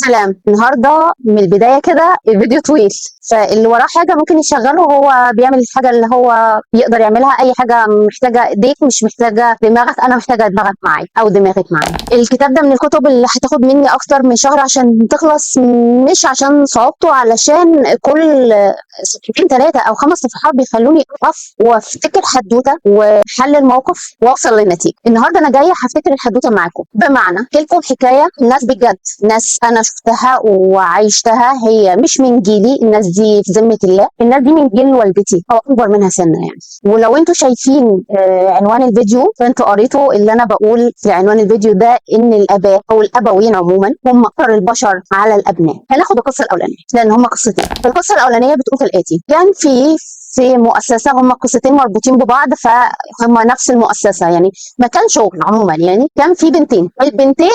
سلام. النهارده من البداية كده الفيديو طويل، فاللي وراه حاجة ممكن يشغله وهو بيعمل الحاجة اللي هو يقدر يعملها. اي حاجة محتاجه ايديك مش محتاجه دماغك، انا محتاجه دماغك معايا او دماغك معايا. الكتاب ده من الكتب اللي هتاخد مني اكتر من شهر عشان تخلص، مش عشان صعوبته، علشان كل صفحتين 3 او 5 صفحات بيخلوني اقف وافتكر حدوتة وحل الموقف واوصل للنتيجة. النهارده انا جاية هفتكر الحدوتة معاكم، بمعنى احكي لكم حكاية ناس بجد، ناس انا شفتها وعايشتها، هي مش من جيلي، الناس دي في ذمه الله، الناس دي من جيل والدتي او اكبر منها سنة يعني. ولو انتوا شايفين عنوان الفيديو فانتوا قريتوا اللي انا بقول في عنوان الفيديو ده، ان الاباء او الابوين عموما هم اكثر البشر على الابناء. هناخد القصة الاولانية لان هم قصتين. القصة الاولانية بتقول الاتي: كان في مؤسسة، هم قصتين مربوطين ببعض فهم نفس المؤسسة، يعني مكان شغل عموما. يعني كان في بنتين، البنتين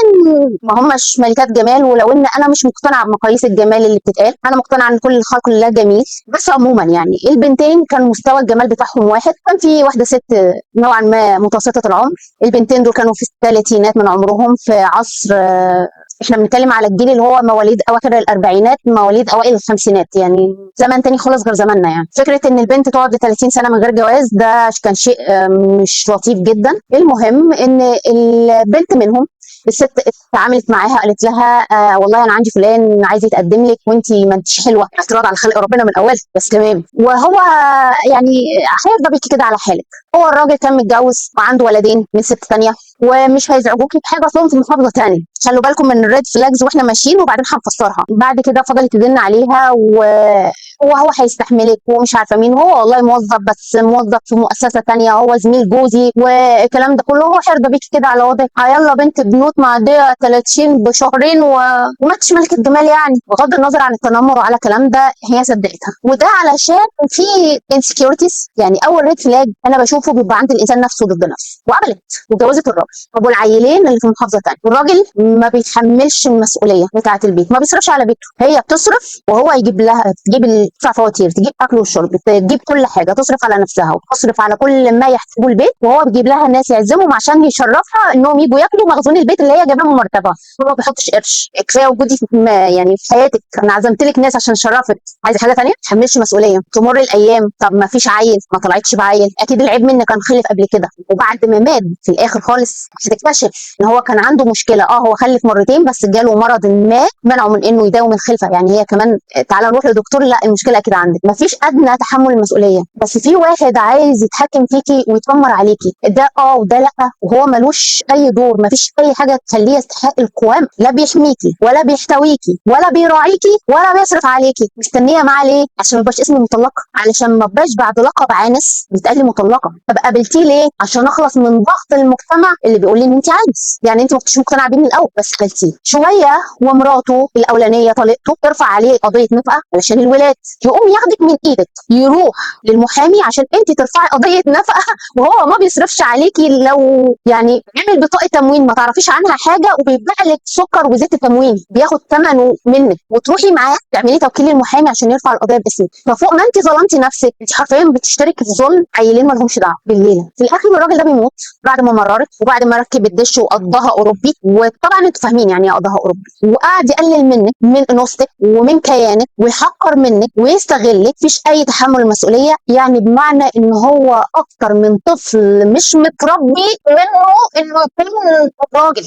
ما هماش ملكات جمال، ولو ان انا مش مقتنعة بمقاييس الجمال اللي بتتقال، انا مقتنعة ان كل الخلق لله جميل، بس عموما يعني البنتين كان مستوى الجمال بتاعهم واحد. كان في واحدة ست نوعا ما متوسطه العمر، البنتين دول كانوا في الثلاثينات من عمرهم، في عصر احنا بنتكلم على الجيل اللي هو مواليد اواخر الاربعينات، مواليد اوائل الخمسينات، يعني زمن تاني خالص غير زماننا. يعني فكرة ان البنت تقعد ل 30 سنة من غير جواز ده كان شيء مش لطيف جدا. المهم ان البنت منهم الست اتعاملت معاها قالت لها والله انا عندي فلان عايز يتقدم لك وانت ما انتش حلوة، اعتراض على خلق ربنا من اول بس تمام، وهو يعني هيرضى بيكي كده على حالك. هو الراجل كان متجوز وعنده ولدين من ست ثانية ومش هيزعجوكي بحاجة، اصلهم في محافظة ثانية. خلوا بالكم من ال red flags واحنا ماشيين وبعدين هنفسرها. بعد كده فضلت تزن عليها وهو هيستحملك ومش عارفه مين، هو والله موظف بس موظف في مؤسسة ثانية، هو زميل جوزي والكلام ده كله، هو هيرضى بيكي كده على وضعك. يلا بنت بنوت معدية 30 بشهرين وما انتش ملكه جمال يعني. بغض النظر عن التنمر وعلى الكلام ده هي صدقتها، وده علشان في insecurities. يعني اول red flag انا بشوفه بيبقى عند الانسان نفسه ضد نفسه. وعملت واتجوزت الراجل. طب والعيلين اللي في محافظة ثانية؟ الراجل ما بيتحملش المسؤولية بتاعه البيت، ما بيصرفش على بيته، هي بتصرف وهو يجيب لها، تجيب تدفع فواتير، تجيب اكل وشرب، تجيب كل حاجة، تصرف على نفسها وتصرف على كل ما يحتاجه البيت، وهو بيجيب لها الناس يعزمهم عشان يشرفها انهم يجوا ياكلوا مخزون البيت اللي هي جايباه من مرتبها. هو ما بيحطش قرش. كفاية وجودي يعني في حياتك، انا عزمت لك ناس عشان اشرفك، عايزه حاجة ثانية؟ ما تحملش مسؤولية. تمر الايام، طب ما فيش عيل، ما طلعتش بعيل، اكيد العيب منك، كان خلف قبل كده. وبعد ما مات في الاخر خالص هتكتشف ان هو كان عنده مشكلة، هو خلف مرتين بس جاله مرض ما منعه من انه يداوم الخلفة. يعني هي كمان تعالى نروح لدكتور، لا المشكلة اكيد عندك. ما فيش ادنى تحمل المسؤولية. بس في واحد عايز يتحكم فيكي ويتمر عليكي، ده وده لا، وهو ملوش اي دور، ما فيش اي حاجة تخليه يستحق القوام، لا بيحميكي ولا بيحتويكي ولا بيراعيكي ولا بيصرف عليكي. مستنيه معاه ليه؟ عشان ما يبقاش اسمه مطلقه، علشان ما بقاش بعد لقب عانس بيتقال لي مطلقه. طب قابلتيه ليه؟ عشان اخلص من ضغط المجتمع اللي بيقول لي ان انت عانس، يعني انت ما كنتش مقتنعة بيه من الاول بس قابلتيه شوية. ومراته الاولانية طليقته ترفع عليه قضية نفقه علشان الولاد، يقوم ياخدك من ايدك يروح للمحامي عشان انت ترفعي قضية نفقه، وهو ما بيصرفش عليكي. لو يعني عمل بطاقة تموين ما تعرفيش عنها حاجة وبيبيع لك سكر وزيت التموين بياخد ثمنه منك، وتروحي معاه تعملي توكيل المحامي عشان يرفع القضية باسمك. ففوق ما انت ظلمتي نفسك، انت حرفيا بتشتركي في ظلم عيلين ما لهمش دعوه بالليله. في الاخر الراجل ده بيموت بعد ما مررت وبعد ما ركب الدش وقضاها اوروبي، وطبعا انتوا فاهمين يعني ايه قضاها اوروبي، وقعد يقلل منك من انوثتك ومن كيانك ويحقر منك ويستغلك، مفيش اي تحمل المسؤولية. يعني بمعنى ان هو اكتر من طفل مش متربي منه انه يكون راجل،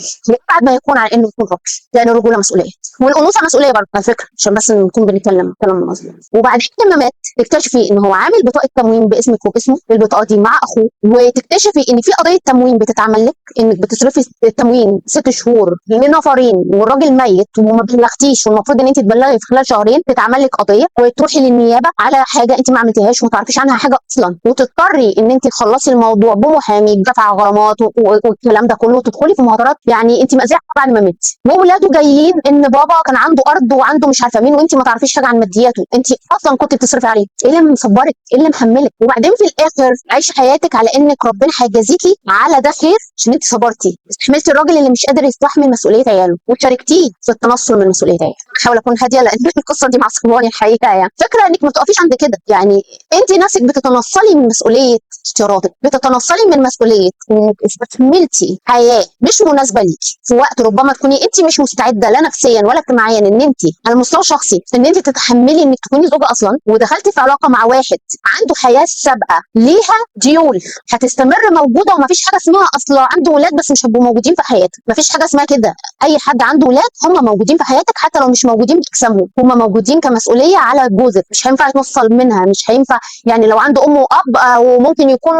بعد ما يكون على انه يكون راجل، لان الرجولة مسؤولية والانوثة مسؤولية برضه على فكرة، عشان بس نكون بنتكلم كلام مظبوط. وبعد كده لما مات تكتشفي ان هو عامل بطاقة تموين باسمك وباسمه، البطاقة دي مع اخوه، وتكتشفي ان في قضية تموين بتتعمل لك، انك بتصرفي التموين 6 شهور لنفرين والراجل ميت وما بلغتيش، والمفروض ان انت تبلغي في خلال شهرين، تتعمل لك قضية وتروحي للنيابه على حاجة انت ما عملتيهاش وما تعرفيش عنها حاجة اصلا، وتضطري ان انت تخلصي الموضوع بمحامي بدفع غرامات والكلام ده كله، وتدخلي في مهاترات. يعني انت مأذية بعد ما مت، واولاده جايين ان بابا كان عنده ارض وعنده مش عارفه مين، وانت ما تعرفيش حاجة عن مادياته، انت اصلا كنت بتصرفي عليه. ايه اللي مصبرك؟ ايه اللي محملك؟ وبعدين في الاخر عيشي حياتك على انك ربنا هيجازيكي على ده خير، عشان انت صبرتي، استحملتي الراجل اللي مش قادر يستحمل مسؤولية عياله وشاركتيه في التنصل من مسؤولية عياله. احاول اكون هادية لان القصة دي معصباني الحقيقة. يعني فكرة انك ما تقفيش عند كده، يعني انت نفسك بتتنصلي من مسؤولية اختياراتك، بتتنصلي من مسؤولية انك استكملتي حياة مش مناسبة ليكي في وقت ربما تكوني انت مش مستعدة لا نفسيا ولا اجتماعيا ان انت على المستوى الشخصي ان انت تتحملي انك تكوني زوجه اصلا، ودخلتي في علاقة مع واحد عنده حياة سابقه ليها ديول هتستمر موجودة، ومفيش حاجة اسمها اصلا عنده ولاد بس مش هيبقوا موجودين في حياتك، مفيش حاجة اسمها كده. اي حد عنده ولاد هم موجودين في حياتك حتى لو مش موجودين باجسامهم، هم موجودين كمسؤوليه على جوزك، مش هينفع يتنصل منها، مش هينفع يعني لو عنده ام واب او ممكن يكون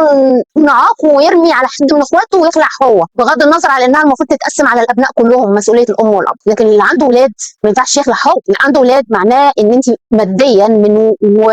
عاق ويرمي على حد من اخواته ويخلع هو، بغض النظر على انها المفروض تتقسم على الابناء كلهم مسؤولية الام والاب، لكن اللي عنده ولاد ما ينفعش يخلع هو. اللي عنده ولاد معناه ان انت ماديا من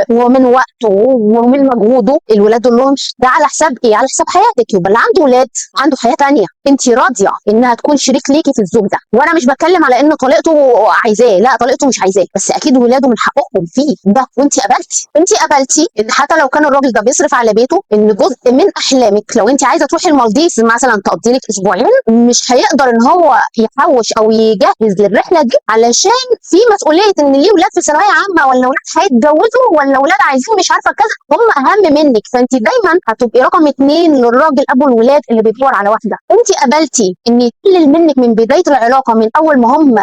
ومن وقته ومن مجهوده الولاد دول لهم ده على حساب ايه؟ على حساب حياتك. يبقى اللي عنده ولاد عنده حياة ثانية انت راضية انها تكون شريك ليكي في الزوج ده. وانا مش بتكلم على ان طليقته عايزاه، لا طليقته مش عايزاه، بس اكيد ولاده من حقهم فيه ده، وانت قبلتي، انت قبلتي ان حتى لو كان الراجل ده بيصرف على بيته ان جزء من احلامك لو انت عايزه تروحي المالديف مثلا تقضي لك اسبوعين مش هيقدر ان هو يحوش او يجهز للرحلة دي علشان في مسؤولية ان ليه ولاد في ثانوية عامة ولا ولاد هيتجوزوا ولا ولاد عايزين مش عارفه كذا، هم اهم منك. فانت دايما هتبقي رقم 2 للراجل ابو الولاد اللي بيدور على واحدة. انت قبلتي ان يقلل منك من بداية العلاقة، من اول ما هم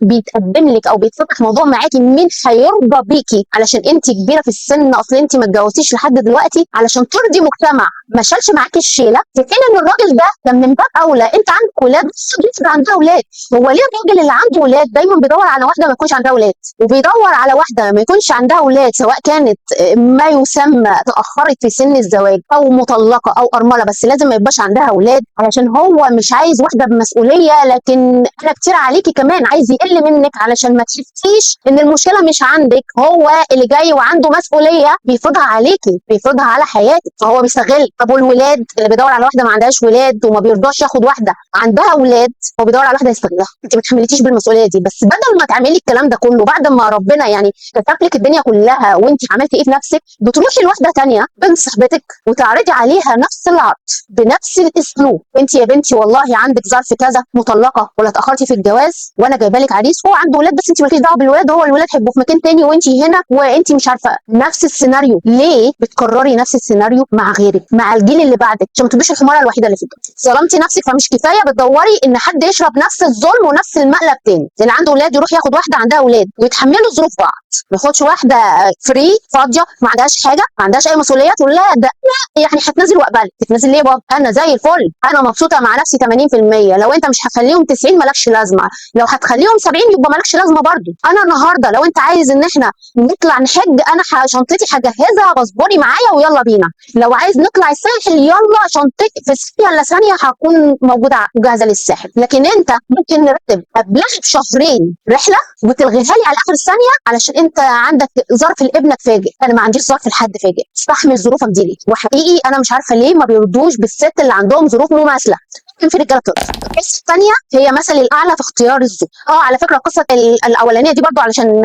بيتقدم لك او بيتفتح موضوع معاكي مين هيرضى بيكي علشان انت كبيرة في السن، اصل انت ما اتجوزتيش لحد دلوقتي علشان ترضي مجتمع ما شالش معاكي الشيله، في حين ان الراجل ده كان من باب اولى انت عندك ولاد بس عندها ولاد. هو ليه الراجل اللي عنده ولاد دايما بيدور على واحدة ما يكونش عندها ولاد، وبيدور على واحدة ما يكونش عندها ولاد سواء كانت ما يسمى تاخرت في سن الزواج او مطلقه او ارملة، بس لازم ما يبقاش عندها ولاد علشان هو مش عايز واحدة بمسؤولية. لكن انا كتير عليكي كمان عايز يقل منك علشان ما تحسيش ان المشكلة مش عندك، هو اللي جاي وعنده مسؤولية بيفرضها عليكي، بيفرضها على حياتك، فهو بيستغل. طب والولاد اللي بيدور على واحدة ما عندهاش ولاد وما بيرضاش ياخد واحدة عندها ولاد، هو بيدور على واحدة يستغلها. انت ما تحملتيش بالمسؤولية دي، بس بدل ما تعملي الكلام ده كله بعد ما ربنا يعني كتب لك الدنيا كلها وانت عملتي ايه في نفسك، بتروحي لواحدة ثانية بنت صاحبتك وتعرضي عليها نفس العرض بنفس الاسلوب. انت يا بنتي والله عندك ظرف كذا، مطلقه ولا اتاخرتي في الجواز، وانا جايبه لك عريس هو عنده ولاد بس انت مالكيش دعوه بالولاد، هو الولاد هيبقوا في مكان تاني وانت هنا وانت مش عارفه. نفس السيناريو، ليه بتكرري نفس السيناريو مع غيرك، مع الجيل اللي بعدك، عشان ما تبقيش الحماره الوحيدة اللي في الدنيا. ظلمتي نفسك، فمش كفاية بتدوري ان حد يشرب نفس الظلم ونفس المقلب تاني. اللي عنده ولاد يروح ياخد واحدة عندها ولاد ويتحملوا ظروف بعض، ما ياخدش واحدة free فاضية ما عندهاش حاجة ما عندهاش اي مسؤولية تقول لها ده يعني هتنزل واقبلك. تتنزل ليه بابا؟ انا زي الفل، انا مبسوطة مع نفسي 80%، لو انت مش هتخليهم 90 مالكش لازمه، لو هتخليهم 70 يبقى مالكش لازمه برضو. انا النهارده لو انت عايز ان احنا نطلع نحج انا شنطتي هجهزها، بصبري معايا ويلا بينا. لو عايز نطلع الساحل يلا شنطتي في ثانية الا ثانية هكون موجودة وجاهزة للساحل. لكن انت ممكن نرتب قبلها بشهرين رحله وتلغيها لي على اخر الثانية علشان انت عندك ظرف لابنك فاجئ. انا ما عنديش ظرف لحد فاجئ، استحمل ظروفك دي ليه؟ وحقيقي انا مش عارفه ليه ما بيرضوش بالست اللي عندهم ظروف مماثلة. ممكن في رجاله ترضى. القصة الثانية هي مثل الاعلى في اختيار الزوج. على فكرة القصة الاولانية دي برضو علشان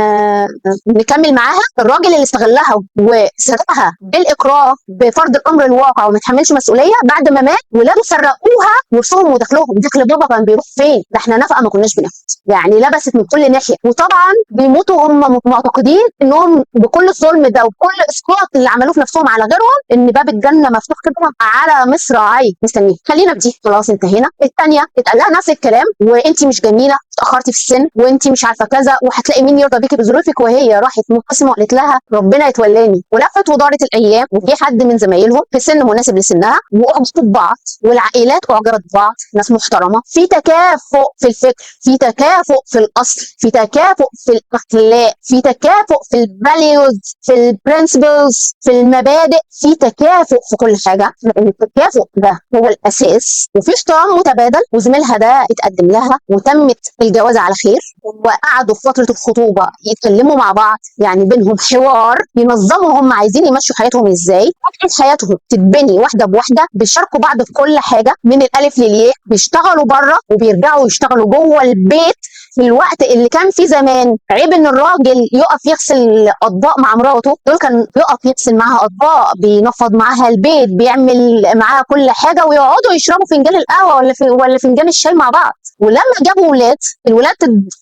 نكمل معاها، الراجل اللي استغلها وسرقها بالاكراه بفرض الامر الواقع وما تحملش مسؤولية، بعد ما مات ولاده سرقوها ورثهم ودخلهم. دخل بابا كان بيروح فين؟ ده احنا نفقه ما كناش بناخد، يعني لبست من كل ناحية. وطبعا بيموتوا هم معتقدين انهم بكل الظلم ده وبكل اسقاط اللي عملوه في نفسهم على غيرهم ان باب الجنة مفتوح كده على مصراعي مستنيه. خلينا في دي خلاص انتهينا. الثانية اتقال لها نفس الكلام، وانت مش جميلة، اتاخرتي في السن، وانت مش عارفه كذا، وهتلاقي مين يرضى بيكي بظروفك. وهي راحت منقسمة وقالت لها ربنا يتولاني، ولفت ودارت الايام وجه حد من زمايلهم في سن مناسب لسنها واعجبوا ببعض، والعائلات اعجبت ببعض، ناس محترمه، في تكافؤ في الفكر، في تكافؤ في الاصل، في تكافؤ في الاخلاق، في تكافؤ في ال values، في ال principles، في المبادئ، في تكافؤ في كل حاجة، لان التكافؤ ده هو الاساس. وفي احترام متبادل، وزميلها ده اتقدم لها وتمت الجواز على خير، وقعدوا في فترة الخطوبة يتكلموا مع بعض، يعني بينهم حوار ينظموا هم عايزين يمشوا حياتهم ازاي، حياتهم تتبني واحدة بواحدة، بيشاركوا بعض في كل حاجة من الالف للياء، بيشتغلوا بره وبيرجعوا يشتغلوا جوه البيت. في الوقت اللي كان فيه زمان عيب ان الراجل يقف يغسل اطباق مع مراته، دول كان يقف يغسل معاها اطباق، بينفض معاها البيت، بيعمل معاها كل حاجة، ويقعدوا يشربوا فنجان القهوة ولا فنجان الشاي مع بعض. ولما جابوا ولاد، الولاد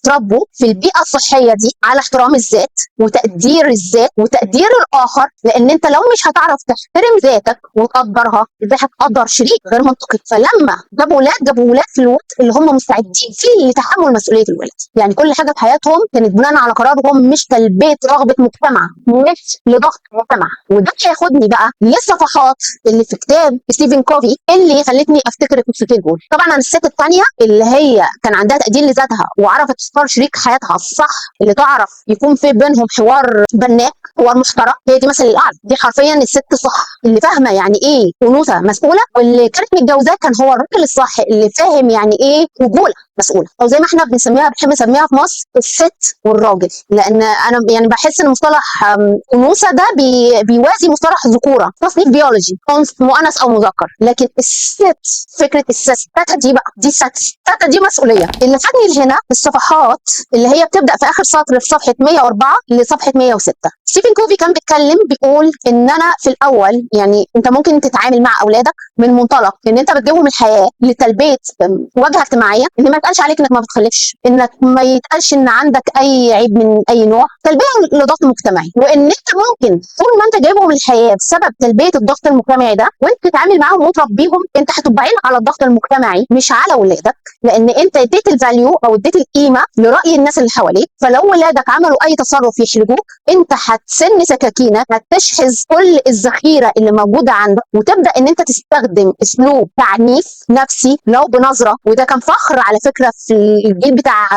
اتربوا في البيئة الصحية دي على احترام الذات وتقدير الذات وتقدير الاخر، لان انت لو مش هتعرف تحترم ذاتك وتقدرها ازاي هتقدر شريك؟ غير منطقي. فلما جابوا ولاد، جابوا ولاد في الوقت اللي هم مستعدين فيه لتحمل مسؤولية الولاد، يعني كل حاجة في حياتهم كانت بناء على قرارهم، مش تلبية رغبة مجتمع، مش لضغط مجتمع. وده هياخدني بقى للصفحات اللي في كتاب ستيفن كوفي اللي خلتني افتكر القصتين دول. طبعا عن الست الثانية اللي هي كان عندها تقدير لذاتها وعرفت تختار شريك حياتها الصح، اللي تعرف يكون في بينهم حوار بناء، حوار مشترك، هي دي مثل الاعلى، دي حرفيا الست صح اللي فاهمه يعني ايه انوثه مسؤولة، واللي كانت متجوزاه كان هو الراجل الصح اللي فاهم يعني ايه رجوله مسؤولة، او زي ما احنا بنسميها، بنحب نسميها في مصر الست والراجل، لان انا يعني بحس ان مصطلح انوثه ده بيوازي مصطلح ذكوره، تصنيف بيولوجي مؤنث او مذكر، لكن الست فكرة الستة دي بقى، دي ستة دي مسؤولية. اللي خدني لهنا الصفحات اللي هي بتبدا في اخر سطر في صفحة 104 لصفحة 106. ستيفن كوفي كان بيتكلم بيقول ان انا في الاول يعني انت ممكن تتعامل مع اولادك من منطلق ان انت بتجيبهم الحياة لتلبية واجهه اجتماعية، ان ما يتقالش عليك انك ما بتخلفش، انك ما يتقالش ان عندك اي عيب من اي نوع، تلبية لضغط مجتمعي، وان انت ممكن طول ما انت جايبهم الحياة بسبب تلبية الضغط المجتمعي ده وانت تتعامل معاهم وتربيهم، انت هتبقى عينك على الضغط المجتمعي مش على ولادك، لان انت اديت ال value او اديت القيمة لراي الناس اللي حواليك. فلو ولادك عملوا اي تصرف يحرجوك، انت هتسن سكاكينك، هتشحذ كل الذخيره اللي موجودة عندك، وتبدا ان انت تستخدم اسلوب تعنيف نفسي لو بنظره. وده كان فخر على فكرة في الجيل بتاع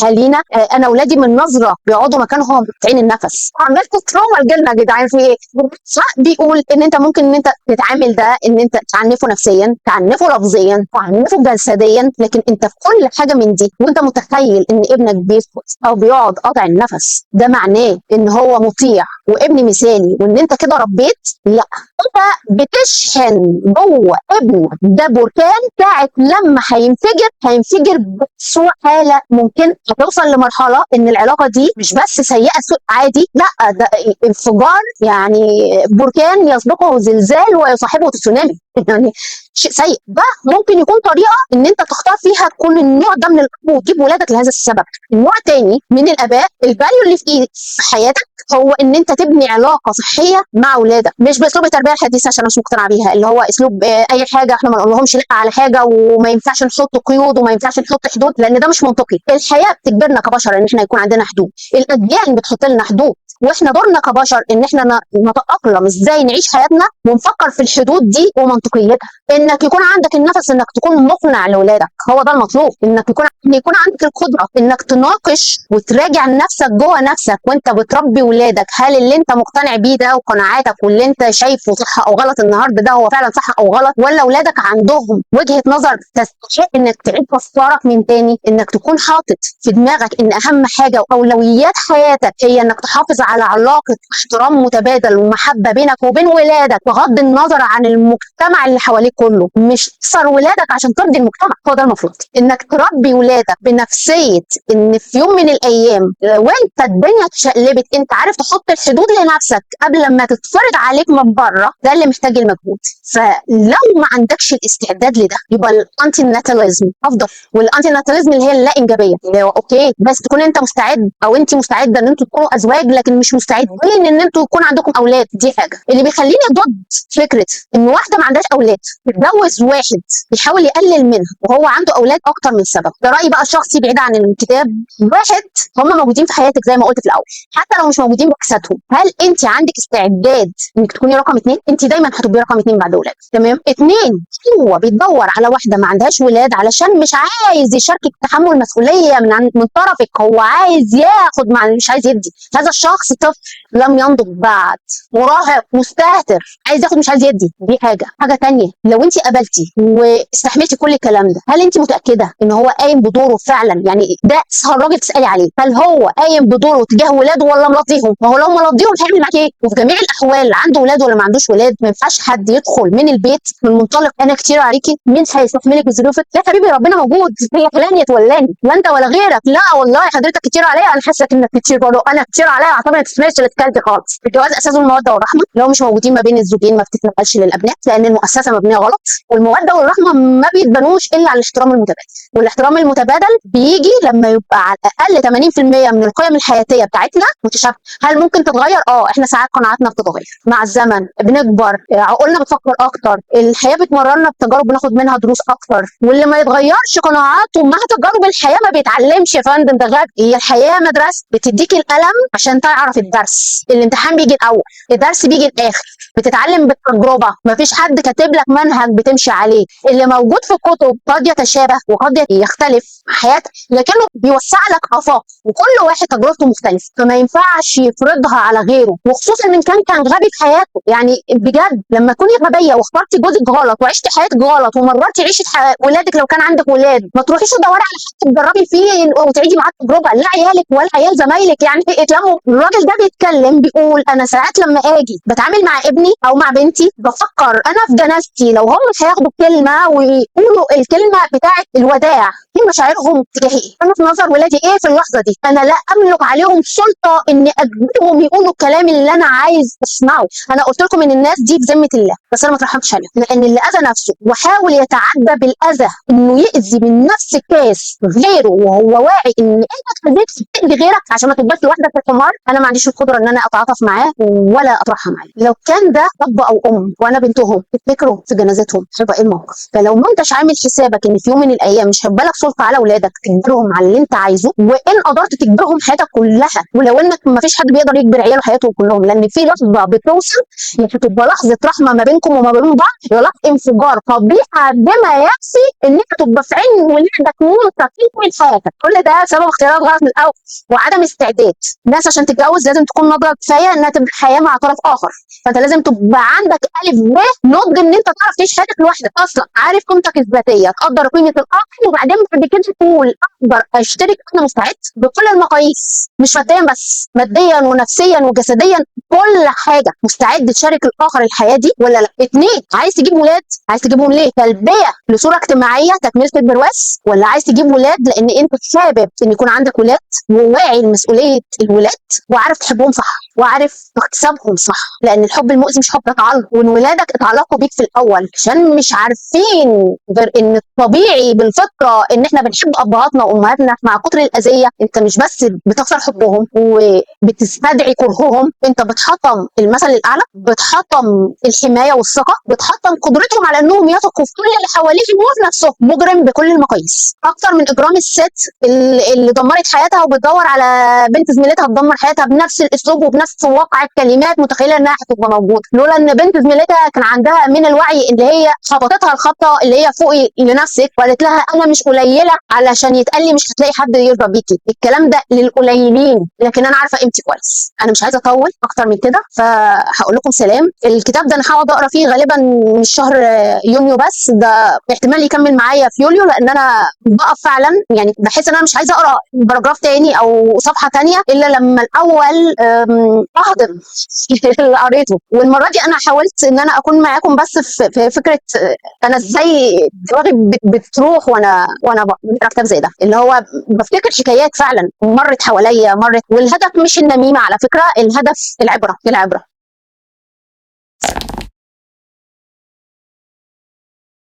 اهالينا، انا اولادي من نظره بيقعدوا مكانهم قاطعين النفس. عملت trauma لجيلنا يا جدعان في ايه؟ صح، بيقول ان انت ممكن ان انت تتعامل ده، ان انت تعنفه نفسيا، تعنفه لفظيا، تعنفه جسديا، لكن انت في كل حاجة من دي وانت متخيل ان ابنك بيسكت او بيقعد قاطع النفس، ده معناه ان هو مطيع وابن مثالي وان انت كده ربيت. لا، انت بتشحن جوه ابنك ده بركان، ساعة لما هينفجر هينفجر بأسوأ حاله ممكن. هتوصل لمرحلة ان العلاقة دي مش بس سيئه سوء عادي، لا ده انفجار، يعني بركان يسبقه زلزال ويصاحبه تسونامي، يعني شيء سيء. ده ممكن يكون طريقه ان انت تختار فيها تكون النوع ده من الاب وتجيب ولادك لهذا السبب. النوع الثاني من الاباء، ال value اللي في ايدك في حياتك هو ان انت تبني علاقة صحية مع اولادك، مش باسلوب التربية الحديثة عشان مش مقتنعة بيها، اللي هو اسلوب اي حاجة احنا ما نقولهمش لا على حاجة، وما ينفعش نحط قيود وما ينفعش نحط حدود، لان ده مش منطقي. الحياة بتجبرنا كبشر ان احنا يكون عندنا حدود، الاجيال بتحط لنا حدود، واحنا دورنا كبشر ان احنا نتاقلم ازاي نعيش حياتنا ونفكر في الحدود دي ومنطقيتها. انك يكون عندك النفس انك تكون مقنع لاولادك، هو ده المطلوب، انك يكون عندك القدرة انك تناقش وتراجع نفسك جوه نفسك وانت بتربي ولادك، هل اللي انت مقتنع بيه ده وقناعاتك واللي انت شايفه صح او غلط النهارده ده هو فعلا صح او غلط، ولا ولادك عندهم وجهه نظر تستحق انك تعيد افكارك من تاني. انك تكون حاطط في دماغك ان اهم حاجة واولويات حياتك هي انك تحافظ على علاقة احترام متبادل ومحبه بينك وبين ولادك، بغض النظر عن المجتمع اللي حواليك كله، مش تكسر ولادك عشان ترضي المجتمع. هو ده المفروض، انك تربي ولادك بنفسية ان في يوم من الايام وانت الدنيا اتشقلبت انت عارف تحط الحدود لنفسك قبل ما تتفرض عليك من بره. ده اللي محتاج المجهود. فلو ما عندكش الاستعداد لده يبقى ال antinatalism افضل. وال antinatalism اللي هي اللا انجابيه، اللي هو okay بس تكون انت مستعد او انت مستعدة ان انتوا تكونوا ازواج، لكن مش مستعدين ان انتوا يكون عندكم اولاد. دي حاجة اللي بيخليني ضد فكرة ان واحدة ما عندهاش اولاد تتجوز واحد بيحاول يقلل منها وهو عنده اولاد اكتر من سبب. ده رايي بقى الشخصي بعيد عن الكتاب. واحد، هم موجودين في حياتك زي ما قلت في الاول، حتى لو مش موجودين بأجسادهم، هل انت عندك استعداد انك تكوني رقم اثنين؟ انت دايما هتبقي رقم اثنين بعد اولاد، تمام؟ اثنين، هو بيدور على واحدة ما عندهاش ولاد علشان مش عايز يشاركك تحمل مسؤولية من طرفك، هو عايز ياخد مع مش عايز يدي. هذا الشخص طفل لم ينضج بعد، مراهق مستهتر، عايز ياخد مش عايز يدي. دي حاجة. حاجة تانية، لو انت قبلتي واستحملتي كل الكلام ده، هل انت متاكدة ان هو قايم بدوره فعلا؟ يعني ده اسهل راجل تسالي عليه، هل هو قايم بدوره تجاه ولاده ولا ملطيهم؟ ما هو لو ملطيهم هيعمل معاك ايه؟ وفي جميع الاحوال عنده ولاد ولا ما عندوش ولاد، ما ينفعش حد يدخل من البيت من منطلق انا كتير عليكي، مين هيستحملك بظروفك؟ لا حبيبي ربنا موجود، هي فلان يتولاني، لا انت ولا غيرك. لا والله حضرتك كتير عليا، انا حاسه انك كتير برضه، انا كتير عليا، اعصابي ما تسمعش الاشكال دي خالص. الجواز اساسه المودة والرحمة، لو مش موجودين ما بين الزوجين ما بتتنقلش للابناء، لان المؤسسة مبنية غلط. والمودة والرحمة ما بيتبنوش الا على الاحترام المتبادل، والاحترام المتبادل بيجي لما يبقى على الاقل 80% من القيم الحياتية بتاعتنا متشابهة. هل ممكن تتغير؟ احنا ساعات قناعاتنا بتتغير مع الزمن، بنكبر، عقولنا بتفكر اكتر، الحياة بتمررنا بتجارب بناخد منها دروس اكتر. واللي ما يتغيرش قناعاته مع تجارب الحياة ما بيتعلمش يا فندم، ده غبي. هي الحياة مدرسه، بتديك القلم عشان تعرف الدرس. الامتحان بيجي الاول، الدرس بيجي الاخر. بتتعلم بالتجربة، مفيش حد كاتب لك منهج بتمشي عليه. اللي موجود في الكتب قد يتشابه وقد يختلف مع حياتك، لكنه بيوسع لك افاق، وكل واحد تجربته مختلفة، فما ينفعش يفرضها على غيره، وخصوصا ان كان غبي في حياته. يعني بجد لما تكوني غبية واخترتي جوزك غلط وعشتي حياتك غلط ومررتي عيشه ولادك لو كان عندك ولاد، ما تروحيش تدوري على حد تجربي فيه وتعيدي معاه التجربة، لا عيالك ولا عيال زمايلك. يعني اتلموا. الراجل ده بيتكلم بيقول انا ساعات لما اجي بتعامل مع ابني او مع بنتي بفكر انا في جنازتي لو هم هياخدوا كلمة ويقولوا الكلمة بتاعه الوداع، ايه مشاعرهم تجاهي ايه؟ انا في نظر ولادي ايه في اللحظة دي؟ انا لا املك عليهم سلطة اني اجبرهم يقولوا الكلام اللي انا عايز اسمعه. انا قلت لكم ان الناس دي بذمه الله، بس انا ما اترحمتش عليهم، لان اللي اذى نفسه وحاول يتعدى بالاذى انه ياذي من نفس الكاس غيره وهو واعي ان انت اتاذيت تاذي غيرك عشان ما تبقاش لوحدك في الحمار، انا ما عنديش القدرة ان انا اتعاطف معاه ولا اترحم عليه. لو كان ده اب او ام وانا بنتهم، تفتكروا في جنازتهم هيبقى ايه الموقف؟ فلو ما انتش عامل حسابك ان في يوم من الايام مش هيبقى لك سلطة على اولادك تجبرهم على اللي انت عايزه، وان قدرت تجبرهم حياتك كلها، ولو انك ما فيش حد بيقدر يجبر عياله حياتهم كلهم، لان في لحظة بتوصل بتبقى لحظة رحمه ما بينكم وما بين بعض، يا لحظة انفجار قبيحة بما يكفي ان انت تبقى في عين ولادك مستقيم من حياتك. كل ده سبب اختيارات غلط من الاول وعدم استعداد. الناس عشان تتجوز لازم تكون ناضجة كفاية انها تبقى حياة مع طرف اخر، فانت لازم تبقى عندك الف ب نضج ان انت تعرف تعيش حياتك لوحدك اصلا، عارف قيمتك الذاتية، تقدر قيمة الاخر، وبعدين بعد كده تقول اقدر اشترك، انا مستعد بكل المقاييس، مش ماديا بس، ماديا ونفسيا وجسديا، كل حاجة. مستعد تشارك الاخر الحياة دي ولا لا؟ اتنين، عايز تجيب ولاد، عايز تجيبهم ليه؟ تلبية لصورة اجتماعية، تكمله البرواز، ولا عايز تجيب ولاد لان انت حابب ان يكون عندك ولاد وواعي لمسؤوليه الولاد وعارف تحبهم صح وعارف تكسبهم صح؟ لان الحب المؤذي مش حب تعلق، وان ولادك اتعلقوا بيك في الاول عشان مش عارفين غير ان الطبيعي بالفطرة ان احنا بنحب ابهاتنا وامهاتنا مع كتر الاذية. انت مش بس بتخسر حبهم وبتستدعي كرههم، انت بتحطم المثل الاعلى، بتحطم الحماية والثقة، بتحطم قدرتهم على انهم يثقوا في كل اللي حواليهم وفي نفسهم. مجرم بكل المقاييس، اكتر من اجرام الست اللي دمرت حياتها وبتدور على بنت زميلتها تدمر حياتها بنفس الاسلوب وبنفس واقع الكلمات، متخيله انها هتبقى موجودة، لولا ان بنت زميلتها كان عندها من الوعي اللي هي خبطتها الخبطه اللي هي فوقي لنفسك وقالت لها انا مش قليله علشان يتقال لي مش هتلاقي حد يرضى بيكي. الكلام ده للقليلين، لكن انا عارفه قيمتي كويس. انا مش عايزه اطول اكتر من كده، فهقول لكم سلام. الكتاب ده انا هقعد اقرا فيه غالبا مش شهر يونيو بس، ده احتمال يكمل معايا في يوليو، لان انا بقف فعلا يعني بحس ان انا مش عايزه اقرا paragraph تاني او صفحة تانية الا لما الاول اهضم اللي قريته. والمرة دي انا حاولت ان انا اكون معاكم بس في فكرة انا ازاي دماغي بتروح وانا بقرا كتاب زي ده، اللي هو بفتكر حكايات فعلا مرت حواليا مرت. والهدف مش النميمة على فكرة، الهدف العبرة. العبرة.